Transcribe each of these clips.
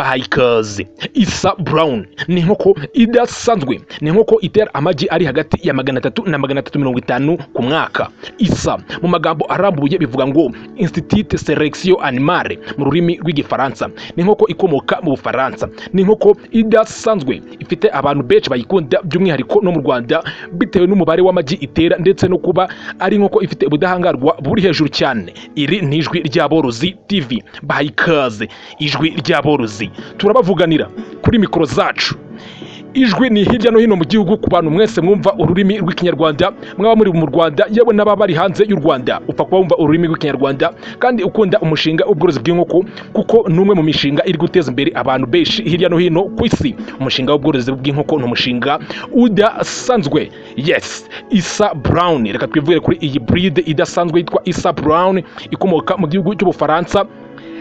Mbahaye ikaze. Isa Brown ni inkoko idasanzwe, ni inkoko itera amagi ari hagati ya 300 na 350 ku mwaka. ISA mu magambo arambuye bivuga ngo Institut Selection Animale mu rurimi rw'Igifaransa. Ni inkoko ikomoka mu Bufaransa, ni inkoko idasanzwe ifite abantu benshi bayikunda, by'umwihariko no mu Rwanda, bitewe n'umubare w'amagi itera ndetse no kuba ari inkoko ifite ubudahangarwa buri hejuru cyane. Iri ni Ijwi ry'Aborozi TV. Bahaye ikaze, Ijwi ry'Aborozi, turabavuganira kuri mikoro zacu. Ijwi ni hirya no hino mu gihugu ku bantu mwese mwumva ururimi rw'Ikinyarwanda, mwaba muri mu Rwanda, yewe n'ababa bari hanze y'u Rwanda. Upfa kuba wumva ururimi rw'Ikinyarwanda kandi ukunda umushinga w'ubworozi bw'inkoko, kuko ni umwe mu mishinga iri guteza imbere abantu benshi hirya no hino ku isi. Umushinga w'ubworozi bw'inkoko ni umushinga udasanzwe. Yes, Isa Brown, reka twivugire kuri iyi breed idasanzwe yitwa Isa Brown, ikomoka mu gihugu cy'Ubufaransa,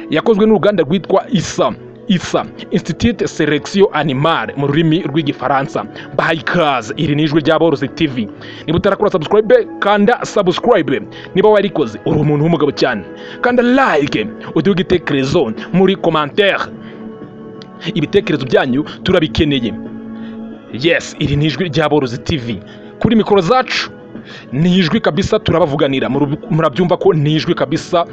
yakozwe n'uruganda rwitwa ISA, ISA, Institut Selection Animale mu rurimi rw'Igifaransa. Bahaye ikaze, iri ni Ijwi ry'Aborozi TV. Niba utarakora subscribe, kanda subscribe. Niba warikoze, uri umuntu w'umugabo cyane. Kanda like, uduhe igitekerezo muri commentaire, ibitekerezo byanyu turabikeneye. Yes, iri ni Ijwi ry'Aborozi TV, kuri mikoro zacu ni ijwi kabisa, turabavuganira. Murabyumva ko ni ijwi kabisa.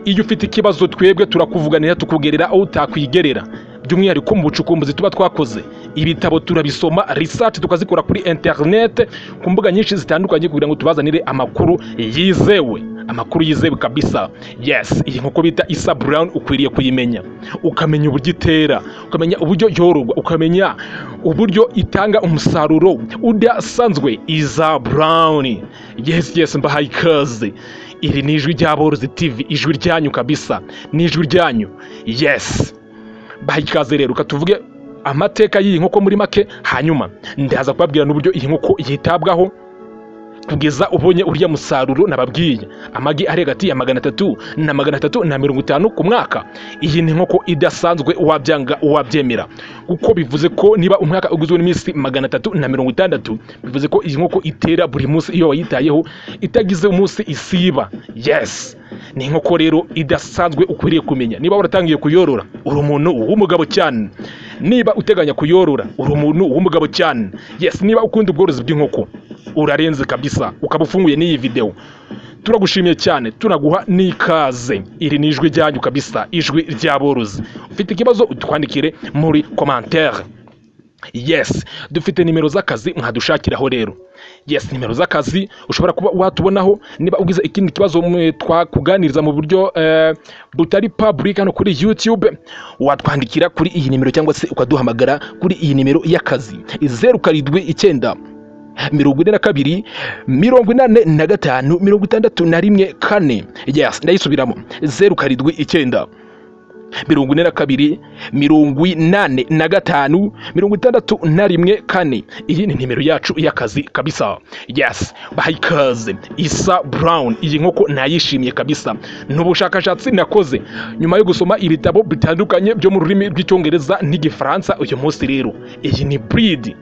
Iyo ufite ikibazo, twebwe turakuvuganira, tukugerera aho utakwigerera, by'umwihariko mu bucukumbuzi tuba twakoze. Ibitabo turabisoma, research tukazikora kuri internet, ku mbuga nyinshi zitandukanye, kugira ngo tubazanire amakuru yizewe, amakuru yizewe kabisa. Yes, iyi nkoko bita Isa Brown ukwiriye kuyimenya, ukamenya uburyo itera, ukamenya uburyo yororwa, ukamenya uburyo itanga umusaruro udasanzwe. Isa Brown, yes, mbahaye ikaze. Iri ni Ijwi ry'Aborozi TV, ijwi ryanyu kabisa, ni ijwi ryanyu. Yes, baha ikaze rero. Reka tuvuge amateka y'iyi nkoko muri make, hanyuma ndaza kubabwira n'uburyo iyi nkoko yitabwaho kugeza ubonye uriya musaruro nababwiye, amagi ari hagati ya 300 na 350 ku mwaka. Iyi ni inkoko idasanzwe, wabyanga wabyemera, kuko bivuze ko niba umwaka ugizwe n'iminsi 360, bivuze ko iyi nkoko itera buri munsi iyo wayitayeho, itagize umunsi isiba. Yes, ni inkoko rero idasanzwe ukwiriye kumenya. Niba waratangiye kuyorora, uri umuntu w'umugabo cyane. Niba uteganya kuyorora, uri umuntu w'umugabo cyane. Yes, niba ukunda ubworozi bw'inkoko, urarenze kabisa. Ukaba ufunguye n'iyi video, turagushimiye cyane, tunaguha n'ikaze. Iri ni ijwi ryanyu kabisa, Ijwi ry'Aborozi. Ufite ikibazo, utwandikire muri commentaire. Yes, dufite nimero z'akazi mwadushakiraho rero. Yes, nimero z'akazi ushobora kuba watubonaho. Niba ugize ikindi kibazo twakuganiriza mu buryo butari public hano kuri YouTube, watwandikira kuri iyi nimero cyangwa se ukaduhamagara kuri iyi nimero y'akazi: 079 42 85 61 4. Yes, ndayisubiramo: 079 42 85 61 4. Iyi ni nimero yacu y'akazi kabisa. Yes, bahaye ikaze. Isa Brown, iyi nkoko nayishimiye kabisa. Ni ubushakashatsi nakoze nyuma yo gusoma ibitabo bitandukanye byo mu rurimi rw'Icyongereza n'Igifaransa. Uyu munsi rero iyi ni breed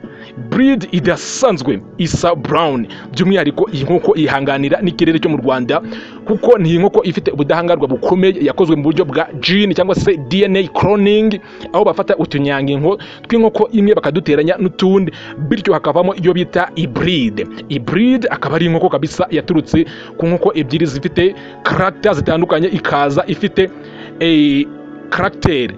idasanzwe, Isa Brown. By'umwihariko iyi nkoko yihanganira n'ikirere cyo mu Rwanda, kuko ni inkoko ifite ubudahangarwa bukomeye, yakozwe mu buryo bwa gene cyangwa se DNA cloning, aho bafata utunyangingo tw'inkoko imwe bakaduteranya n'utundi, bityo hakavamo iyo bita hybride. Hybride akaba ari inkoko kabisa yaturutse ku nkoko ebyiri zifite caractère zitandukanye, ikaza ifite caractère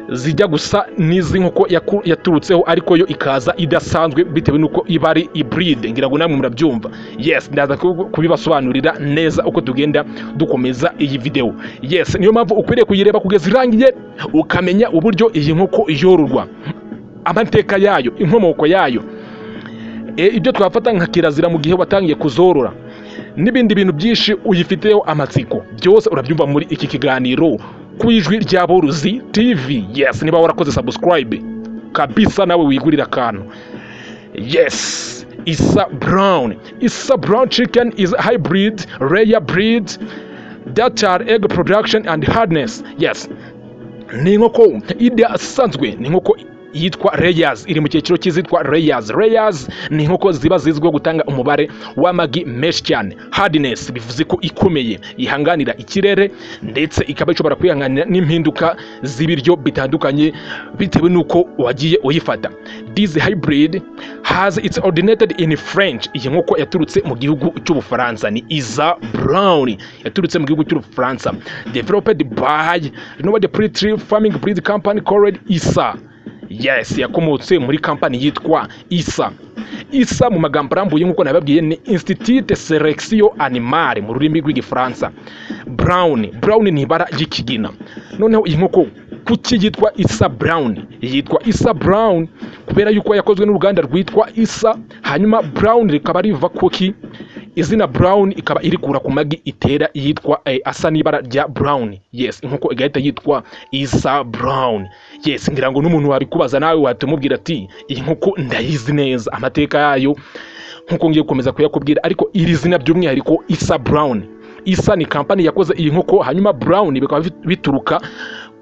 zijya gusa n'izi nkoko yaturutseho, ariko yo ikaza idasanzwe bitewe n'uko iba ari hybride. Ngira ngo namwe murabyumva. Yes, ndaza kubibasobanurira neza uko tugenda dukomeza iyi video. Yes, niyo mpamvu ukwiriye kuyireba kugeza irangiye, ukamenya uburyo iyi nkoko yororwa, amateka yayo, inkomoko yayo, ibyo twafata nka kirazira mu gihe watangiye kuzorora, n'ibindi bintu byinshi uyifiteho amatsiko. Byose urabyumva muri iki kiganiro ku Ijwi ry'Aborozi TV. Yes, niba warakoze subscribe kabisa, nawe wigurira akantu. Yes, Isa Brown. Isa Brown chicken is a hybrid layer breed that are egg production and hardness. Yes, ni inkoko idasanzwe, ni inkoko. Yitwa layers, iri mu cyiciro cy'izitwa layers. Layers ni inkoko ziba zizwiho gutanga umubare w'amagi menshi cyane. Hardiness bivuze ko ikomeye, yihanganira ikirere, ndetse ikaba ishobora kwihanganira n'impinduka z'ibiryo bitandukanye bitewe n'uko wagiye uyifata. This hybrid has its originated in French. Iyi nkoko yaturutse mu gihugu cy'Ubufaransa, ni Isa Brown, yaturutse mu gihugu cy'Ubufaransa. Developed by Renowned Poultry Farming Breed Company called ISA. Yes, yakomotse muri kampani yitwa ISA. ISA mu magambo arambuye, nk'uko nababwiye, ni Institut de Selection Animale mu rurimi rw'Igifaransa. Brown, brown ni ibara ry'ikigina. Noneho iyi nkoko kuki yitwa Isa Brown? Yitwa Isa Brown kubera yuko yakozwe n'uruganda rwitwa ISA, hanyuma brown rikaba riva kuki? Izina brown ikaba irikura ku magi itera yitwa asa n'ibara rya brown. Yes, inkoko igahita yitwa Isa Brown. Yes, ngira ngo n'umuntu wabikubaza nawe wahita umubwira ati: "Iyi nkoko ndayizi neza, amateka yayo nkuko ngiye gukomeza kuyakubwira." Ariko iri zina by'umwihariko Isa Brown, ISA ni kampani yakoze iyi nkoko, hanyuma brown bikaba bituruka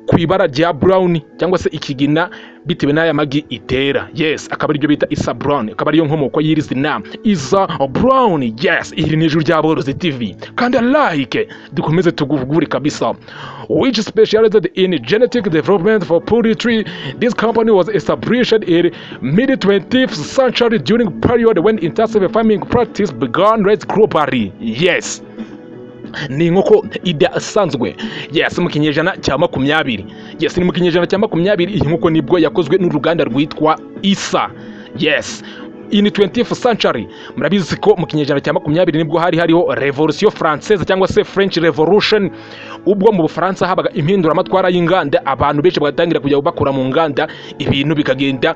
ku ibara rya brown cyangwa se ikigina bitewe n'aya magi itera. Yes, akaba aribyo bita Isa Brown, akaba ariyo nkomoko y'iri zina Isa Brown. Yes, iri ni Ijwi ry'Aborozi TV, kandi like dukomeze tuguvugure kabisa. Which specialized in genetic development for poultry. This company was established in mid 20th century during period when intensive farming practice began rise globally. Yes, ni inkoko idasanzwe. Yes, mu kinyejana cya 20. Yes, ni mu kinyejana cya 20 iyi nkoko nibwo yakozwe n'uruganda rwitwa ISA. Yes, in 20th century, murabizi ko mu kinyejana cya 20 nibwo hari hariho Revolution Française cyangwa se French Revolution, ubwo mu Bufaransa habaga impinduramatwara y'inganda, abantu benshi bagatangira kujya bakora mu nganda, ibintu bikagenda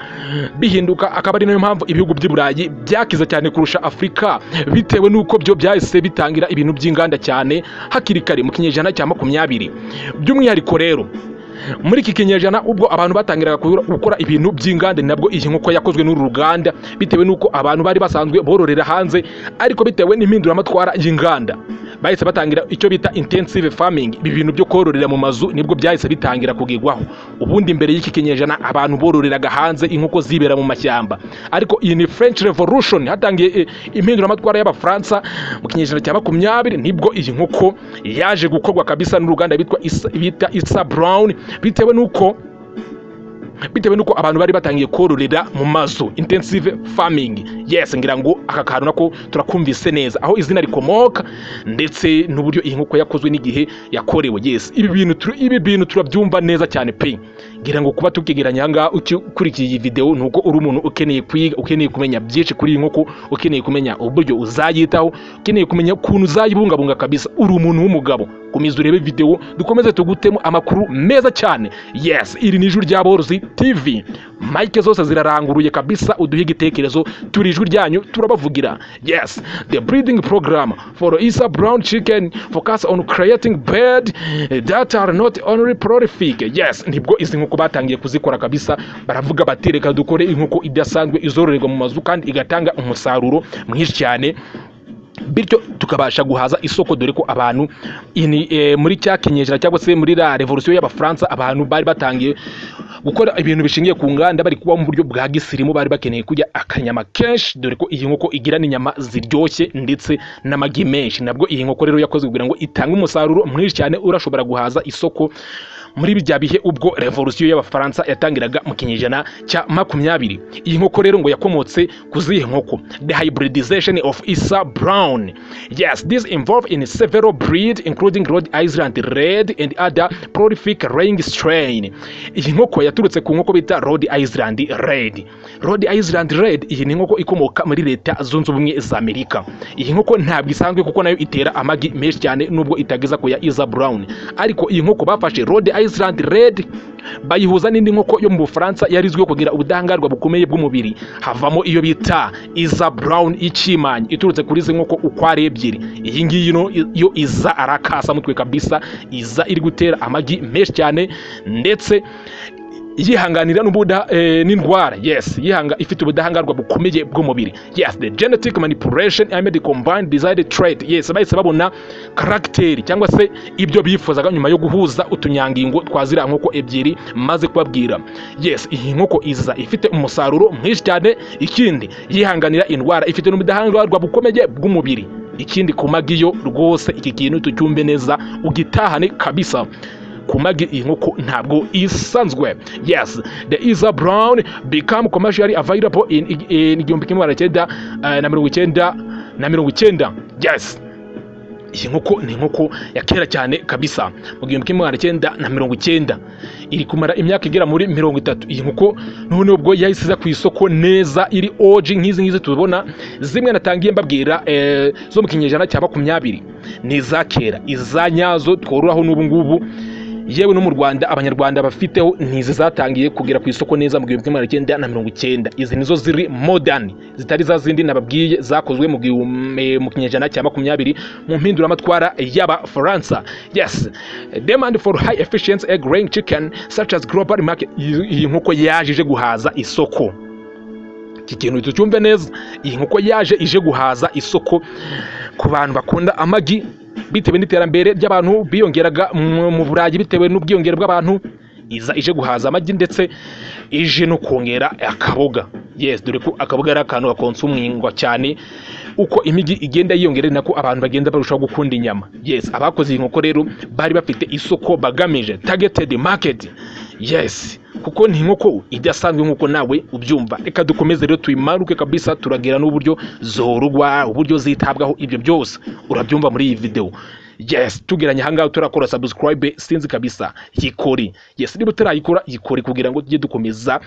bihinduka. Akaba ari nayo mpamvu ibihugu by'i Burayi byakize cyane kurusha Afurika, bitewe n'uko byo byahise bitangira ibintu by'inganda cyane hakiri kare mu kinyejana cya 20. By'umwihariko rero muri iki kinyejana, ubwo abantu batangiraga gukora ibintu by'inganda, nabwo iyi nkoko yakozwe n'uru ruganda, bitewe n'uko abantu bari basanzwe bororera hanze, ariko bitewe n'impinduramatwara y'inganda bahise batangira icyo bita intensive farming. Ibi bintu byo kororera mu mazu nibwo byahise bitangira kugegwaho. Ubundi mbere y'iki kinyejana abantu bororeraga hanze, inkoko zibera mu mashyamba. Ariko iyi ni French Revolution, hatangiye impinduramatwara y'Abafaransa mu kinyejana cya 20, nibwo iyi nkoko yaje gukorwa kabisa n'uruganda bita Isa Brown, bitewe nuko abantu bari batangiye kororera mu mazu, intensive farming. Yes, ngira ngo aka kantu nako turakumvise neza, aho izina rikomoka ndetse n'uburyo iyi nkoko yakozwe n'igihe yakorewe. Yes, ibi bintu turabyumva neza cyane pe. Ngira ngo kuba tukigeranya aha ngaha ukurikiye iyi video ni uko uri umuntu ukeneye kwiga, ukeneye kumenya byinshi kuri iyi nkoko, ukeneye kumenya uburyo uzayitaho, ukeneye kumenya ukuntu uzayibungabunga kabisa. Uri umuntu w'umugabo, komeza urebe video dukomeze tugutemo amakuru meza cyane. Yes, iri ni Ijwi ry'Aborozi TV, mike zose ziraranguruye kabisa, uduhe igitekerezo, turi ijwi ryanyu, turabavugira. Yes, the breeding program for Isa Brown chicken focus on creating bird that are not only prolific. Yes, nibwo izi nkoko batangiye kuzikora kabisa, baravuga bati: "Reka dukore inkoko idasanzwe izororerwa mu mazu kandi igatanga umusaruro mwinshi cyane, bityo tukabasha guhaza isoko," dore ko abantu muri cya kinyejana cyangwa se muri la revolution y'Abafaransa abantu bari batangiye gukora ibintu bishingiye ku nganda, bari kuba mu buryo bwa gisirimu, bari bakeneye kurya akanyama kenshi, dore ko iyi nkoko igira n'inyama ziryoshye ndetse n'amagi menshi. Nabwo iyi nkoko rero yakozwe kugira ngo itange umusaruro mwinshi cyane urashobora guhaza isoko muri bya bihe ubwo revolution y'Abafaransa yatangiraga mu kinyejana cya 20. Iyi nkoko rero ngo yakomotse ku zihe nkoko? The hybridization of Isa Brown, yes, this involved in several breed including Rhode Island Red and other prolific laying strain. Iyi nkoko yaturutse ku nkoko bita Rhode Island Red. Rhode Island Red, iyi ni inkoko ikomoka muri Leta Zunze Ubumwe za Amerika. Iyi nkoko ntabwo isanzwe kuko nayo itera amagi menshi cyane, nubwo itageza ku ya Isa Brown. Ariko iyi nkoko bafashe Rhode Island Red bayihuza n'indi nkoko yo mu Bufaransa yari izwiho kugira ubudahangarwa bukomeye bw'umubiri, havamo iyo bita Isa Brown ikimanyi iturutse kuri izi nkoko uko ari ebyiri. Iyi ngiyi no yo iza arakasa mutwe kabisa, iza iri gutera amagi menshi cyane ndetse Yihanganira n'indwara. Yes, yihanga, ifite ubudahangarwa bukomeye bw'umubiri. Yes, the genetic manipulation aimed combined desired trait. Yes, bahise babona caractère cyangwa se ibyo bifuzaga nyuma yo guhuza utunyangingo twa ziriya nkoko ebyiri maze kubabwira. Yes, iyi nkoko iza ifite umusaruro mwinshi cyane. Ikindi, yihanganira indwara, ifite n'ubudahangarwa bukomeye bw'umubiri. Ikindi, ku magi yo rwose, iki kintu tucyumve neza, ugitahane kabisa. Ku magi iyi nkoko ntabwo isanzwe. Yes, the Isa Brown become commercially available in 1990 na 90. Yes, iyi nkoko ni inkoko ya kera cyane kabisa. Mu 1990, iri kumara imyaka igera muri 30. Iyi nkoko none ubwo yahise iza ku isoko neza iri OG nk'izi ngizi tubona zimwe natangiye mbabwira zo mu kinyejana cya 20, ni iza kera. Iza nyazo twororaho n'ubu ngubu, yewe no mu Rwanda Abanyarwanda bafiteho, ni izi zatangiye kugera ku isoko neza mu 1990. Izi nizo ziri modern, zitari za zindi nababwiye zakozwe mu kinyejana cya 20 mu mpinduramatwara y'Abafaransa. Yes, demand for high efficiency egg laying chicken such as global market. Iyi nkoko yaje ije guhaza isoko. Iki kintu tucyumve neza. Iyi nkoko yaje ije guhaza isoko ku bantu bakunda amagi, bitewe n'iterambere ry'abantu biyongeraga mu Burayi, bitewe n'ubwiyongere bw'abantu. Iza ije guhaza amagi, ndetse ije no kongera akaboga. Yes, dore ko akaboga ari akantu gakonsumwingwa cyane. Uko imijyi igenda yiyongera, ni nako abantu bagenda barushaho gukunda inyama. Yes, abakoze iyi nkoko rero bari bafite isoko bagamije, targeted market. Yes, kuko ni inkoko idasanzwe nk'uko nawe ubyumva. Reka dukomeze rero tuyimanuke kabisa, turagira n'uburyo zororwa, uburyo zitabwaho, ibyo byose urabyumva muri iyi video. Yes, tugeranye ahangaha turakora subscribe, sinzi kabisa, yikore. Yes, niba utarayikora, yikore kugira ngo tujye dukomeza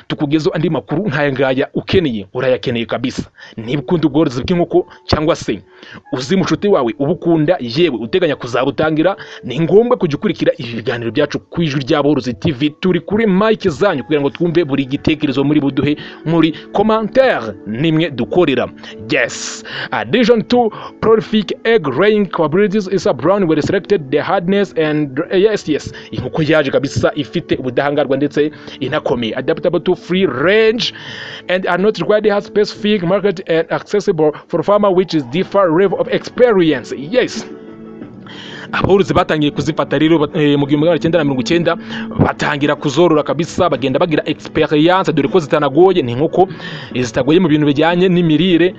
tukugezeho andi makuru nk'aya ngaya ukeneye. Urayakeneye kabisa. Niba ukunda ubworozi bw'inkoko, cyangwa se uzi mushuti wawe ubukunda, yewe uteganya kuzabutangira, ni ngombwa kujya ukurikira ibi biganiro byacu ku Ijwi ry'Aborozi TV. Turi kuri mic zanyu kugira ngo twumve buri gitekerezo muri buduhe muri commentaire, nimwe dukorera. Yes, addition to prolific egg laying capabilities, Isa Brown were selected the hardness and yes, inkoko yaje kabisa ifite ubudahangarwa ndetse inakomeye, adaptable to free range and are not required has specific market and accessible for farmer which is differ level of experience. Yes, aborozi batangiye kuzifata rero mu 1990, batangira kuzorora kabisa, bagenda bagira experience, dore ko zitanagoye. Ni inkoko zitagoye mu bintu bijyanye n'imirire,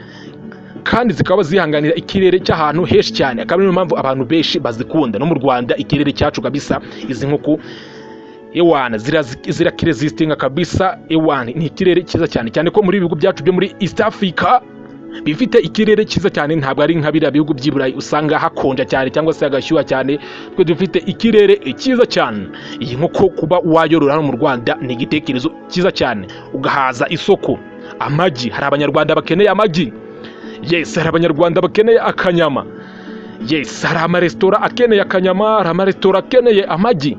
kandi zikaba zihanganira ikirere cy'ahantu henshi cyane, akaba ariyo mpamvu abantu benshi bazikunda. No mu Rwanda ikirere cyacu kabisa, izi nkoko ewana zirakiresistinga kabisa. Ewana, ni ikirere cyiza cyane cyane ko muri ibihugu byacu byo muri East Africa bifite ikirere cyiza cyane. Ntabwo ari nka biriya bihugu by'i Burayi usanga hakonja cyane cyangwa se hagashyuha cyane. Twe dufite ikirere cyiza cyane. Iyi nkoko kuba wayorora hano mu Rwanda ni igitekerezo cyiza cyane, ugahaza isoko. Amagi, hari Abanyarwanda bakeneye amagi. Yes, hari Abanyarwanda bakeneye akanyama. Yes, hari amaresitora akeneye akanyama, hari amaresitora akeneye amagi.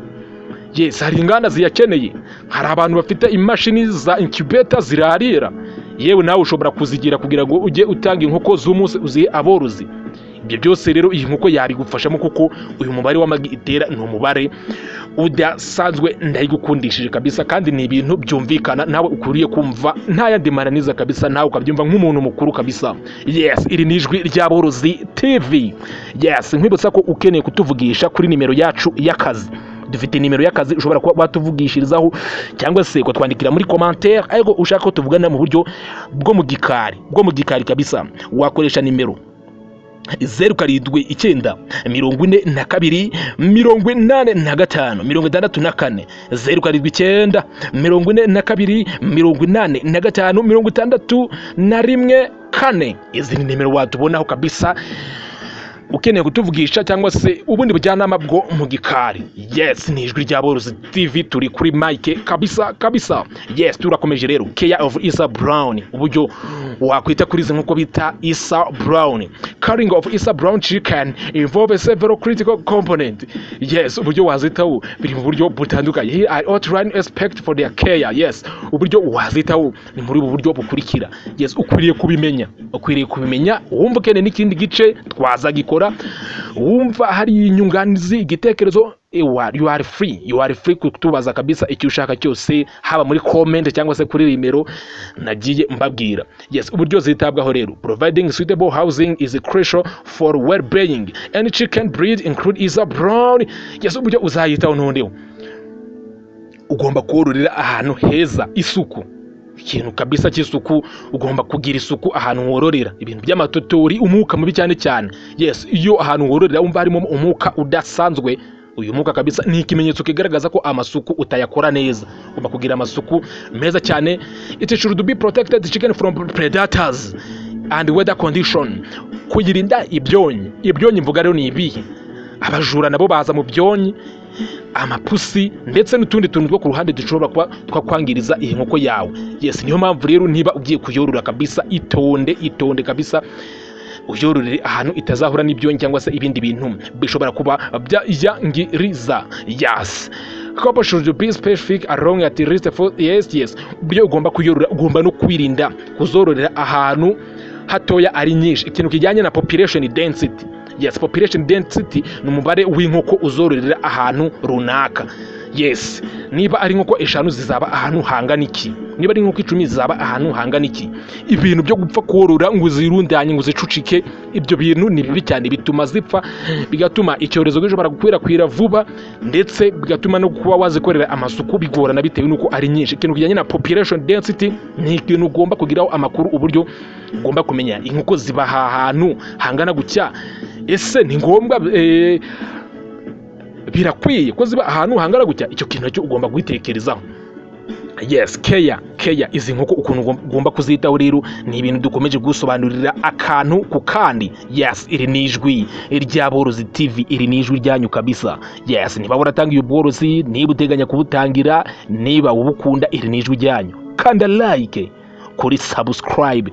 Yes, hari inganda ziyakeneye, hari abantu bafite imashini za incubator zirarira. Yewe nawe ushobora kuzigira kugira ngo ujye utanga inkoko z'umunsi uzihe aborozi. Ibyo byose rero iyi nkoko yabigufashamo, kuko uyu mubare w'amagi itera ni umubare udasanzwe. Ndayigukundishije kabisa, kandi ni ibintu byumvikana, nawe ukwiriye kumva nta yandi mananiza kabisa, nawe ukabyumva nk'umuntu mukuru kabisa. Yes, iri ni Ijwi ry'Aborozi TV. Yes, nkwibutsa ko ukeneye kutuvugisha kuri nimero yacu y'akazi, dufite nimero y'akazi ushobora kuba watuvugishirizaho, cyangwa se ukatwandikira muri commentaire. Ariko ushaka ko tuvugana mu buryo bwo mu gikari, bwo mu gikari kabisa, wakoresha nimero 079 42 85 64, 079 42 85 61 4. Izi ni nimero watubonaho kabisa ukeneye kutuvugisha cyangwa se ubundi bujyanama bwo mu gikari. Yes, ni Ijwi ry'Aborozi TV, turi kuri mic kabisa kabisa. Yes, turakomeje rero. Care of Isa Brown, uburyo wakwita kuri izi nk'uko bita Isa Brown. Caring of Isa Brown chicken involve several critical component. Yes, uburyo wazitaho biri mu buryo butandukanye. Here are outline aspect for their care. Yes, uburyo wazitaho ni muri ubu buryo bukurikira. Yes, ukwiriye kubimenya, ukwiriye kubimenya. Wumva ukeneye n'ikindi gice twazagikora. Wumva hari inyunganizi, igitekerezo, ewa, you are free, you are free kutubaza kabisa icyo ushaka cyose, haba muri comment cyangwa se kuri nimero nagiye mbabwira. Yes, uburyo zitabwaho rero: providing suitable housing is crucial for well-being any chicken breed, include Isa Brown. Yes, uburyo uzayitaho noneho, ugomba kororera ahantu heza, isuku, ikintu kabisa cy'isuku. Ugomba kugira isuku ahantu wororera, ibintu by'amatotori, umwuka mubi cyane cyane. Yes, iyo ahantu wororera wumva harimo umwuka udasanzwe, uyu mwuka kabisa ni ikimenyetso kigaragaza ko amasuku utayakora neza. Ugomba kugira amasuku meza cyane. It should be protected chicken from predators and weather condition, kuyirinda ibyonnyi. Ibyonnyi mvuga rero ni ibihe? Abajura nabo baza mu byonnyi, amapusi ndetse n'utundi tuntu two ku ruhande dushobora kuba twakwangiriza iyi nkoko yawe. Yes, niyo mpamvu rero niba ugiye kuyorora kabisa, itonde, itonde kabisa, uyororere ahantu itazahura n'ibyonnyi cyangwa se ibindi bintu bishobora kuba byayangiriza. Yes, coop should be specific along at least for, yes, uburyo ugomba kuyorora, ugomba no kwirinda kuzororera ahantu hatoya ari nyinshi, ikintu kijyanye na population density. Yes, population density ni umubare w'inkoko uzororera ahantu runaka. Yes, niba ari inkoko 5 zizaba ahantu hangana iki? Niba ari inkoko 10 zizaba ahantu hangana iki? Ibintu byo gupfa korora ngo uzirundanye, ngo uzicucike, ibyo bintu ni bibi cyane, bituma zipfa, bigatuma icyorezo gishobora gukwirakwira vuba, ndetse bigatuma no kuba wazikorera amasuku bigorana bitewe n'uko ari nyinshi. Ikintu kijyanye na population density ni ikintu ugomba kugiraho amakuru, uburyo ugomba kumenya inkoko ziba ahantu hangana gutya. Ese ni ngombwa, birakwiye ko ziba ahantu hangana gutya? Icyo kintu nacyo ugomba gutekerezaho. Yes, care, care, izi nkoko ukuntu ugomba kuzitaho rero ni ibintu dukomeje gusobanurira akantu ku kandi. Yes, iri ni Ijwi ry'Aborozi TV, iri ni ijwi ryanyu kabisa. Yes, niba waratangiye ubworozi, niba uteganya kubutangira, niba ubukunda, iri ni ijwi ryanyu. Kanda like kuri subscribe,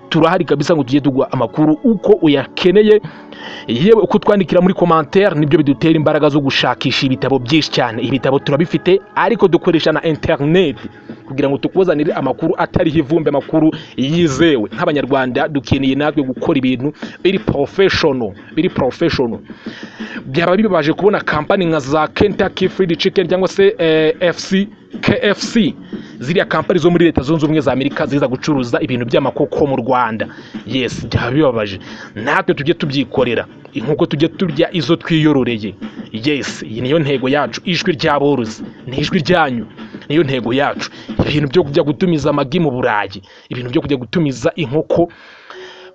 turahari kabisa ngo tujye tuguha amakuru uko uyakeneye. Yewe, uko twandikira muri commentaire nibyo bidutera imbaraga zo gushakisha ibitabo byinshi cyane. Ibitabo turabifite, ariko dukoresha na internet kugira ngo tukuzanire amakuru atariho ivumbi, amakuru yizewe. Nk'Abanyarwanda dukeneye natwe gukora ibintu biri professional, biri professional. Byaba bibabaje kubona kampani nka za Kentucky Fried Chicken cyangwa se FC KFC, ziriya kampani zo muri Leta Zunze Ubumwe za Amerika, ziza gucuruza ibintu by'amakoko mu Rwanda. Yes, byaba bibabaje. Natwe tujye tubyikorera, inkoko tujye turya izo twiyororeye. Yes, iyi niyo ntego yacu. Ijwi ry'Aborozi ni ijwi ryanyu, niyo ntego yacu. Ibintu byo kujya gutumiza amagi mu Burayi, ibintu byo kujya gutumiza inkoko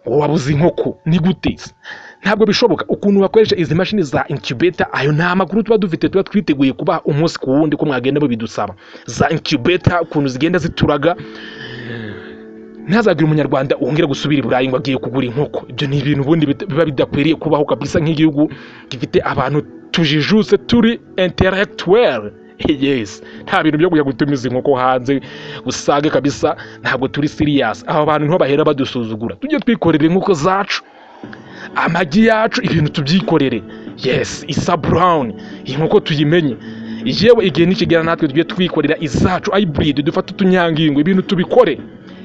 ngo wabuze inkoko, ni gute? Ntabwo bishoboka. Ukuntu bakoresha izi mashini za incubator, ayo ni amakuru tuba dufite, tuba twiteguye kubaha umunsi ku wundi ko mwagenda mubidusaba. Za incubator ukuntu zigenda zituraga, ntazagire Umunyarwanda wongera gusubira i Burayi ngo agiye kugura inkoko. Ibyo ni ibintu ubundi biba bidakwiriye kubaho kabisa, nk'igihugu gifite abantu tujijutse, turi intellectuel. Yes, nta bintu byo kujya gutumiza inkoko hanze, usange kabisa ntabwo turi serious. Aba bantu niho bahera badusuzugura. Tujye twikorera inkoko zacu, amagi yacu, ibintu tubyikorere. Yes, Isa Brown, iyi nkoko tuyimenye. Yewe, igihe nikigera natwe tujye twikorera izacu hybrid, dufate utunyangingo, ibintu tubikore.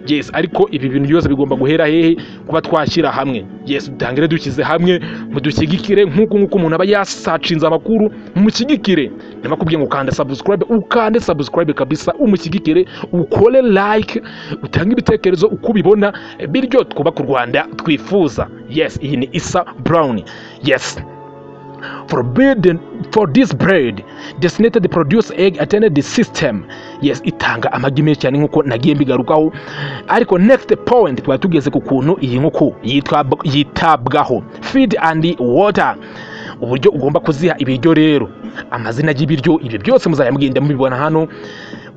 Yes, ariko ibi bintu byose bigomba guhera hehe? Kuba twashyira hamwe. Yes, dutangire dushyize hamwe, mudushyigikire nk'uko umuntu aba yasacinze amakuru, mumushyigikire. Niba ngo ukande subscribe, ukande subscribe kabisa, umushyigikire, ukore like, utange ibitekerezo uko ubibona, bityo twubake u Rwanda twifuza. Yes, iyi ni Isa Brown. Yes, forbidden for this breed designated produce egg attended the system. Yes, itanga amagi menshi cyane nkuko nagiye mbigarukaho. Ariko next point, twari tugeze ku kuntu iyi nkoko yitabwaho, feed and water, uburyo ugomba kuziha ibiryo rero, amazina y'ibiryo, ibyo byose muzajya mugenda mubibona hano,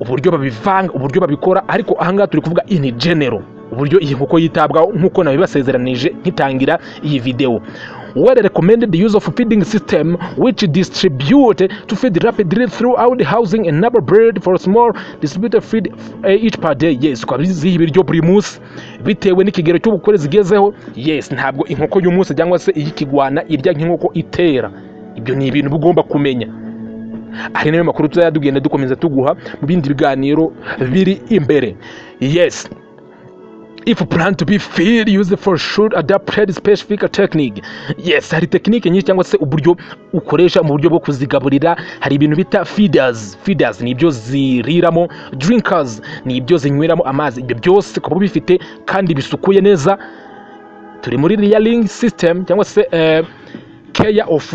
uburyo babivanga, uburyo babikora. Ariko ahangaha turi kuvuga in general uburyo iyi nkoko yitabwaho, nk'uko nabibasezeranije nkitangira iyi video. Well recommended the use of feeding system which distribute to feed rapidly throughout the housing and number bird for small distributed feed each per day. Yes, ukabiziha ibiryo buri munsi bitewe n'ikigero cy'ubukure zigezeho. Yes, ntabwo inkoko y'umunsi cyangwa se iy'ikigwana irya nk'inkoko itera. Ibyo ni ibintu uba ugomba kumenya, ari nayo makuru tuzajya tugenda dukomeza tuguha mu bindi biganiro biri imbere. Yes. If plan to be feed used for should adapted specific technique. Yes, hari technique nyinshi cyangwa se uburyo ukoresha mu buryo bwo kuzigaburira. Hari ibintu bita feeders. Feeders ni ibyo ziriramo, drinkers ni ibyo zinyweramo amazi. Ibyo byose kuba bifite kandi bisukuye neza. Turi muri rearing system cyangwa se care of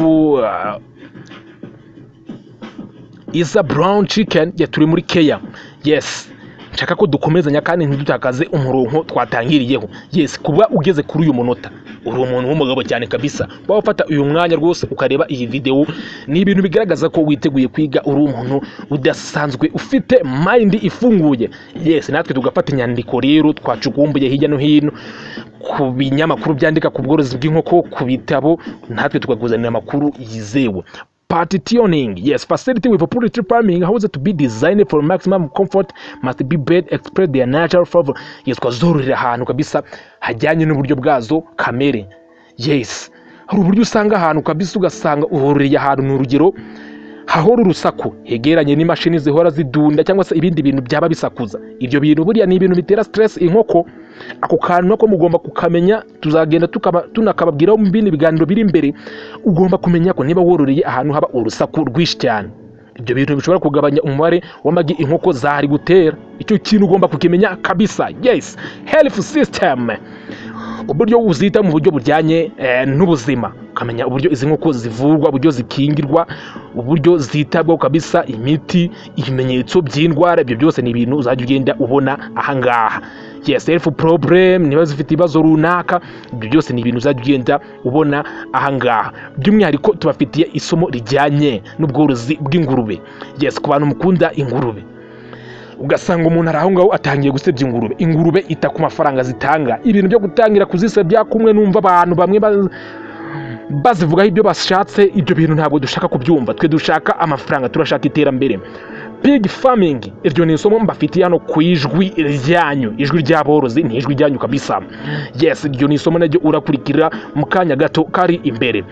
Isa Brown chicken. Ya, turi muri care. Yes, nshaka ko dukomezanya kandi ntidutakaze umurongo twatangiriyeho. Yes, kuba ugeze kuri uyu munota uri umuntu w'umugabo cyane kabisa. Waba ufata uyu mwanya rwose ukareba iyi video, ni ibintu bigaragaza ko witeguye kwiga, uri umuntu udasanzwe ufite mind ifunguye. Yes, natwe tugafata inyandiko rero twacukumbuye hirya no hino ku binyamakuru byandika ku bworozi bw'inkoko, ku bitabo, natwe tukakuzanira amakuru yizewe. Partitioning. Yes, facility with poultry farming house to be designed for maximum comfort, must be bed express their natural favor. Yes, twazororera ahantu kabisa hajyanye n'uburyo bwazo kamere. Yes, hari uburyo usanga ahantu kabisa, ugasanga uhororeye ahantu, ni urugero, hahora urusaku, hegeranye n'imashini zihora zidunda cyangwa se ibindi bintu byaba bisakuza. Ibyo bintu buriya ni ibintu bitera stress inkoko. Ako kantu nako mugomba kukamenya, tuzagenda tunakababwiraho mu bindi biganiro biri imbere. Ugomba kumenya ko niba wororeye ahantu haba urusaku rwinshi cyane, ibyo bintu bishobora kugabanya umubare w'amagi inkoko zari gutera. Icyo kintu ugomba kukimenya kabisa. Yes, health system, uburyo uzita mu buryo bujyanye n'ubuzima, ukamenya uburyo izi nkoko zivurwa, uburyo zikingirwa, uburyo zitabwaho kabisa, imiti, ibimenyetso by'indwara, ibyo byose ni ibintu uzajya ugenda ubona ahangaha. Yes, health problem, niba zifite ibibazo runaka, ibyo byose ni ibintu uzajya ugenda ubona ahangaha. By'umwihariko tubafitiye isomo rijyanye n'ubworozi bw'ingurube. Yes, ku bantu mukunda ingurube, ugasanga umuntu ari aho ngaho atangiye gusebya ingurube. Ingurube ita ku mafaranga zitanga. Ibintu byo gutangira kuzisebya kumwe numva abantu bamwe bazivugaho ibyo bashatse, ibyo bintu ntabwo dushaka kubyumva. Twe dushaka amafaranga, turashaka iterambere. Pig farming, iryo ni isomo mbafitiye hano ku Ijwi Ryanyu, Ijwi ry'Aborozi, ni ijwi ryanyu kabisa. Yes, iryo ni isomo naryo urakurikira mu kanya gato kari imbere.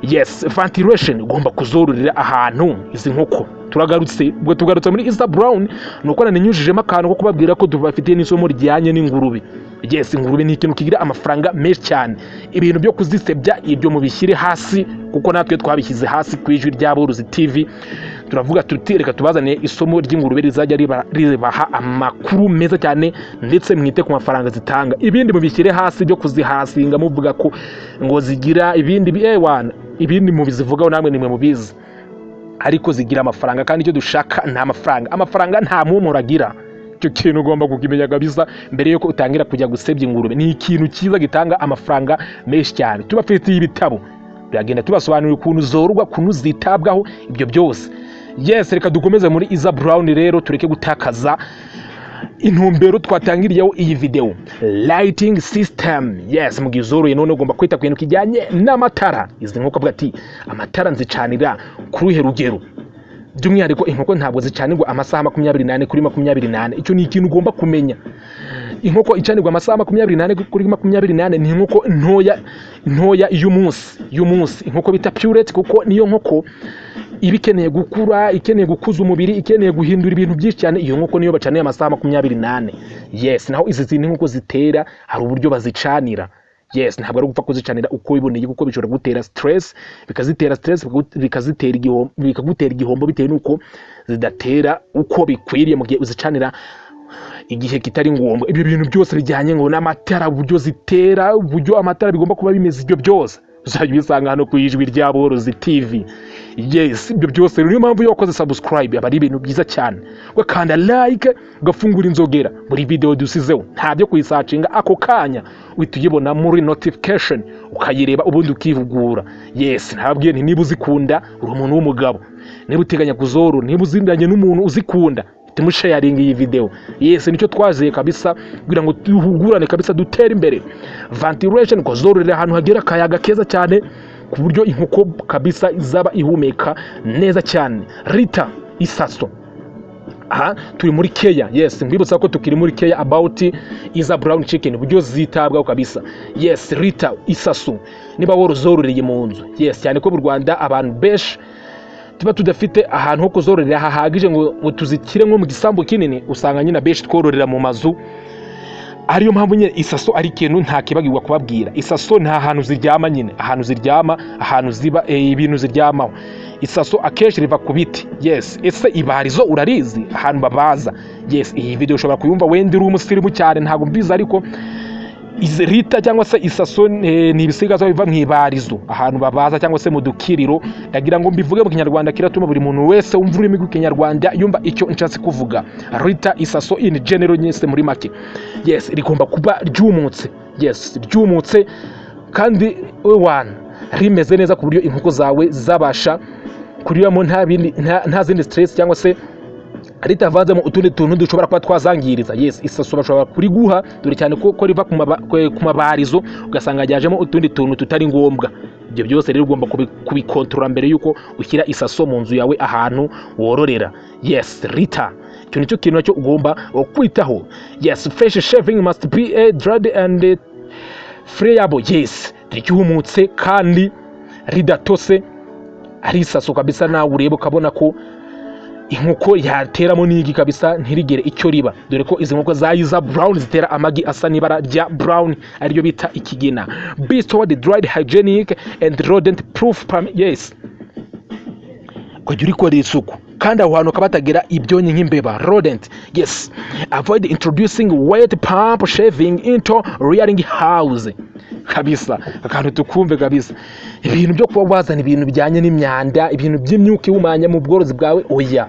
Yes, ventilation, ugomba kuzororera ahantu izi nkoko. Turagarutse, ubwo tugarutse muri Isa Brown, ni uko naninyujijemo akantu ko kubabwira ko tubafitiye n'isomo rijyanye n'ingurube. Yes, ingurube ni ikintu kigira amafaranga menshi cyane. Ibintu byo kuzisebya ibyo mubishyire hasi, kuko natwe twabishyize hasi ku Ijwi ry'Aborozi TV. Turavuga tuti reka tubazaniye isomo ry'ingurube rizajya ribaha amakuru meza cyane, ndetse mwite ku mafaranga zitanga. Ibindi mubishyire hasi byo kuzihasinga muvuga ko ngo zigira ibindi ewana, ibindi mubizivugaho namwe nimwe mubizi, ariko zigira amafaranga, kandi icyo dushaka ni amafaranga. Amafaranga nta mpumuro agira. Icyo kintu ugomba kukimenya kabisa mbere yuko utangira kujya gusebya ingurube. Ni ikintu cyiza gitanga amafaranga menshi cyane. Tubafitiye ibitabo, turagenda tubasobanurira ukuntu zororwa, ukuntu zitabwaho, ibyo byose. Yes, reka dukomeze muri Isa Brown rero, tureke gutakaza intumbero twatangiriyeho iyi video. Lighting system. Yes, mu gihe uzoroye none ugomba kwita ku kintu kijyanye n'amatara. Izi nkoko, avuga ati amatara nzicanira kuri uruhe rugero? By'umwihariko inkoko ntabwo zicanirwa amasaha 24/24. Icyo ni ikintu ugomba kumenya. Inkoko icanirwa amasaha 24/24 ni inkoko ntoya ntoya y'umunsi, inkoko bita purette, kuko niyo nkoko iba ikeneye gukura, ikeneye gukuza umubiri, ikeneye guhindura ibintu byinshi cyane. Iyo nkoko niyo bacaniye amasaha 24. Yes, naho izi zindi nkoko zitera hari uburyo bazicanira. Yes, ntabwo ari ugupfa kuzicanira uko wiboneye, kuko bishobora gutera stress, bikazitera stress, bikazitera igihombo, bikagutera igihombo bitewe n'uko zidatera uko bikwiriye mu gihe uzicanira igihe kitari ngombwa. Ibyo bintu byose bijyanye ngo n'amatara, uburyo zitera, uburyo amatara bigomba kuba bimeze, ibyo byose uzajya ubisanga hano ku Ijwi ry'Aborozi TV. Yes, ibyo byose rero niyo mpamvu iyo wakoze subscribe aba ari ibintu byiza cyane, ugakanda like, ugafungura inzogera, buri video dusizeho nta byo kuyisacinga, ako kanya uhita uyibona muri notification, ukayireba, ubundi ukihugura. Yes, ntababwiye nti niba uzikunda uri umuntu w'umugabo, niba uteganya kuzorora, niba uzindanye n'umuntu uzikunda, tumusharinga iyi video. Yes, nicyo twazeye kabisa, kugira ngo duhugurane kabisa, dutere imbere. Ventilation, kuzororera ahantu hagera akayaga keza cyane, ku buryo inkoko kabisa izaba ihumeka neza cyane. Litter, isaso. Aha turi muri care. Yes, mbibutsa ko tukiri muri care about Isa Brown chicken, uburyo zitabwaho kabisa. Yes, litter, isaso, niba worozororeye mu nzu. Yes, cyane ko mu Rwanda abantu benshi tuba tudafite ahantu ho kuzororera hahagije ngo tuzikire nko mu gisambu kinini, usanga nyine abenshi twororera mu mazu. Ariyo mpamvu nyine isaso ari ikintu ntakibagirwa kubabwira. Isaso nta hantu ziryama nyine, ahantu ziryama, ahantu ziba, ibintu ziryamaho. Isaso akenshi riva ku biti. Yes, ese ibarizo urarizi, ahantu babaza? Yes, iyi video ushobora kuyumva wenda uri umusirimu cyane, ntabwo mbizi, ariko izi litter cyangwa se isaso ni ibisigazwa biva mu ibarizo, ahantu babaza cyangwa se mu dukiriro. Ndagira ngo mbivuge mu Kinyarwanda kiratuma buri muntu wese wumva ururimi rw'Ikinyarwanda yumva icyo nshatse kuvuga. Litter, isaso in general nyese muri make. Yes, rigomba kuba ryumutse. Yes, ryumutse kandi wana rimeze neza, ku buryo inkoko zawe zabasha kuriramo nta bindi, nta zindi stress, cyangwa se ritavanzemo utundi tuntu dushobora kuba twazangiriza. Yes, isaso bashobora kuriguha, dore cyane ko riva ku mabarizo, ugasanga ryajemo utundi tuntu tutari ngombwa. Ibyo byose rero ugomba kubikontorora mbere yuko ushyira isaso mu nzu yawe, ahantu wororera. Yes, litter, icyo nicyo kintu nacyo ugomba kwitaho. Yes, fresh shaving must be dried and friable. Yes, ryumutse kandi ridatose, ari isaso kabisa nawe ureba ukabona ko inkoko yateramo n'igi kabisa ntirigere icyo riba, dore ko izi nkoko za Isa Brown zitera amagi asa n'ibara rya brown, ariryo bita ikigina. Be stored dried, hygienic and rodent proof. Yes, ukajya urikorera isuku kandi aho hantu hakaba hatagira ibyonnyi nk'imbeba, rodent. Yes, avoid introducing wet pump shaving into rearing house. Kabisa akantu tukumve kabisa, ibintu byo kuba wazana ibintu bijyanye n'imyanda, ibintu by'imyuka ihumanya mu bworozi bwawe, oya.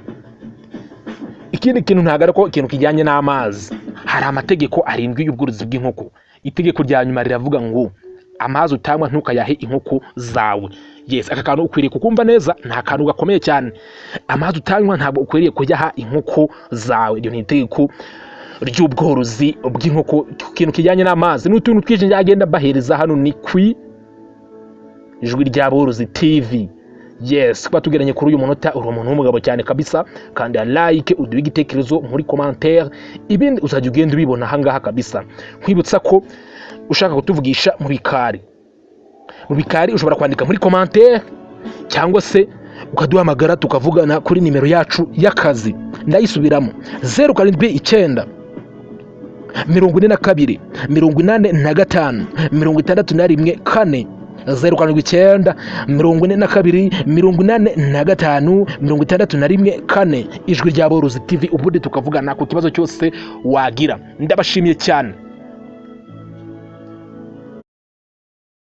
Ikindi kintu, ntabwo ari ko ikintu kijyanye n'amazi. Hari amategeko arindwi y'ubworozi bw'inkoko. Itegeko rya nyuma riravuga ngo amazi utanywa ntukayahe inkoko zawe. Yes, aka kantu ukwiriye kukumva neza, ni akantu gakomeye cyane. Amazi utanywa ntabwo ukwiriye kuyaha inkoko zawe. Iryo ni itegeko ry'ubworozi bw'inkoko ku kintu kijyanye n'amazi n'utuntu twinshi njyagenda mbahereza. Hano ni kwi Ijwi ry'Aborozi TV. Yes, kuba tugeranye kuri uyu munota, uri umuntu w'umugabo cyane kabisa. Kanda like, uduhe igitekerezo muri commentaire, ibindi uzajya ugenda ubibona ahangaha kabisa. Nkwibutsa ko ushaka kutuvugisha mu bikari, mu bikari ushobora kwandika muri commentaire cyangwa se ukaduhamagara tukavugana kuri nimero yacu y'akazi. Ndayisubiramo: 079 42 85 61 4. 079 42 85 61 4, Ijwi ry'Aborozi TV, ubundi tukavugana ku kibazo cyose wagira. Ndabashimiye cyane.